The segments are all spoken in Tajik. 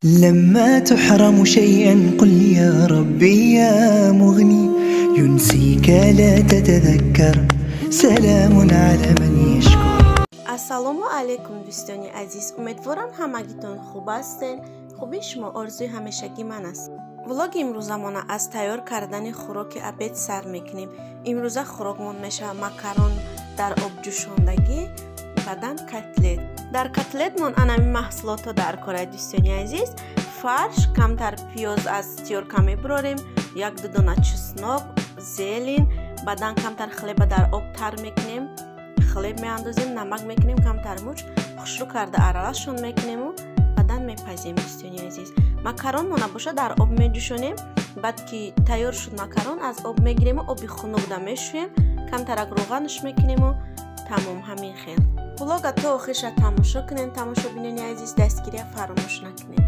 لما تحرم شيئا قل يا ربي يا مغني ينسيك لا تتذكر سلام على من يشكر. Ассалому алайкум, дӯстони азиз, умедворам ҳамагитон хуб ҳастен. Хубии шумо орзуи ҳамешагии ман аст. Влоги имрӯзамона аз тайёр кардани хӯроки обед сар мекунем. Имрӯза хӯрокмон мешавад макарон дар обҷӯшондагӣ, баъдан котлет. Дар котлетмон анами маҳсулотҳо дар кора, дӯстони азиз. Фарш, камтар пиёз аз тёрка мебурорем, як-ду дона чеснок, зелень, баъдан камтар хлеба дар об тар мекунем, хлеб меандозем, намак мекунем, камтар мурч, хушрӯ карда аралашон мекунему баъдан мепазем, дӯстони азиз. Макаронмона боша дар об меҷӯшонем, баъд ки тайёр шуд макарон аз об мегирему оби хунукда мешӯем, камтарак рӯғанаш мекунему тамом, ҳамин хел. Влога то охирша тамошо кунем, тамошобинони азиз, дастгирия фаромӯш накунем.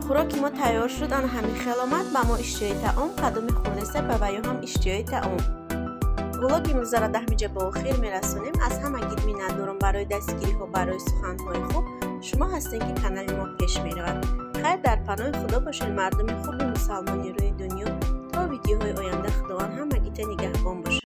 Хӯроки мо тайёр шуд, ана ҳамин хел омад. Ба мо иштиҳои таом, кадоми хӯрдеста ба ваё ҳам иштиҳои таом. Влоги имрӯзаро даҳмиҷа ба охир мерасонем. Аз ҳамагид миннатдорам барои дастгириҳо, барои суханҳои хуб. Шумо ҳастем ки канали мо пеш меравад. Хайр, дар паноҳи Худо бошед, мардуми хуби мусалмони рӯи дунё. То видеоҳои оянда Худованд ҳамагита нигаҳбон.